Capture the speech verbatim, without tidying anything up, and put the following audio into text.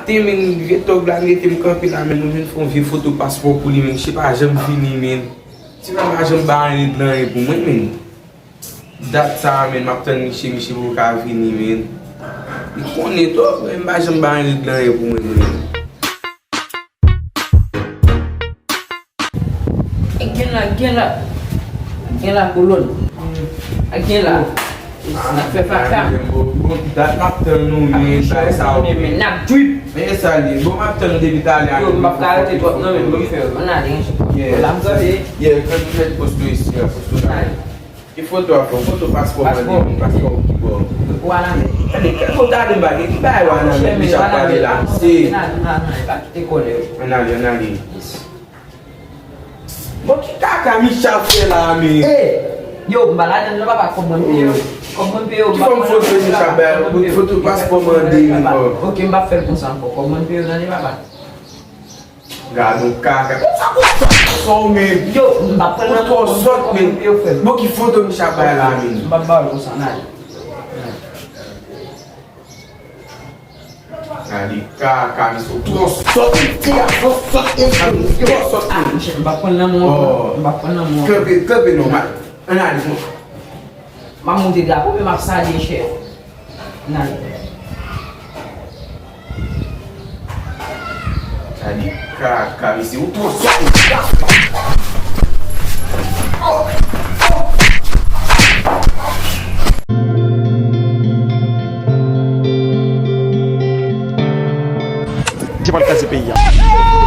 Te men vye tòg la, li rete m kanpe la, men mwen menm fè yon vye foto paspò pou li, men misye pa janm vini, men. Ti frè m pa janm ba anyen de anyen pou mwen, men. Dat sa a, men, m ap tann misye, misye poko ka vini, men. Li konnen tou, men m pa janm ba anyen de anyen pou mwen, men. E gen la, gen la. Gen la kolòn. A gen la. N ap fè fatra. Bon, bon, dat m ap tann nou, men, bagay sa yo. Men n ap drip. Men e sa li ye. Bon, m ap tann nou depi talè a. Yo, m p ap ka rete twòp non, men bon, m fè yo. Ann ale, ann ale. Yeah, kanpe. Yeah, kanpe, mèt posto isi a, posto la. Ann ale. Ki foto a fè? Foto paspò mande m, paspò ki bò? Ou al ale. Gade, gade, gade, gade, ki bagay w al ale, misye ap pale la, se. Ann ale, ann ale, pa kite kòlè yo. Ann ale, ann ale. Bon, ki kaka Michel fè la, men? Ey! Yo, m pa ladann non, papa, kòb mwen peye yo. Kòb mwen peye yo, m pa pran nan kòb la. Ki fòm foto Michel bay? Foto paspò mande m ankò. Ok, m pa fè l konsa ankò. Kòb mwen peye yo, tande, papa. Gad yon kaka. Konsa, konsa, konsa, men. Yo, m pa pran nan kòb mwen peye yo, frè m. Bon, ki foto Michel bay la, men? M pa ba yo konsa, n ale. Gade kaka, misye twò sòt, mesye a twò sòt, mesye, twò sòt. Ah, Michel, m pa pran nan men w ankò. M pa pran nan men w ankò. Kanpe, kanpe non, m a, ann ale, bon. M ap monte drapo, men m ap salye chèf. Ann ale. Gade kaka, mesye, ou twò sòt. Se pa l kraze peyi a.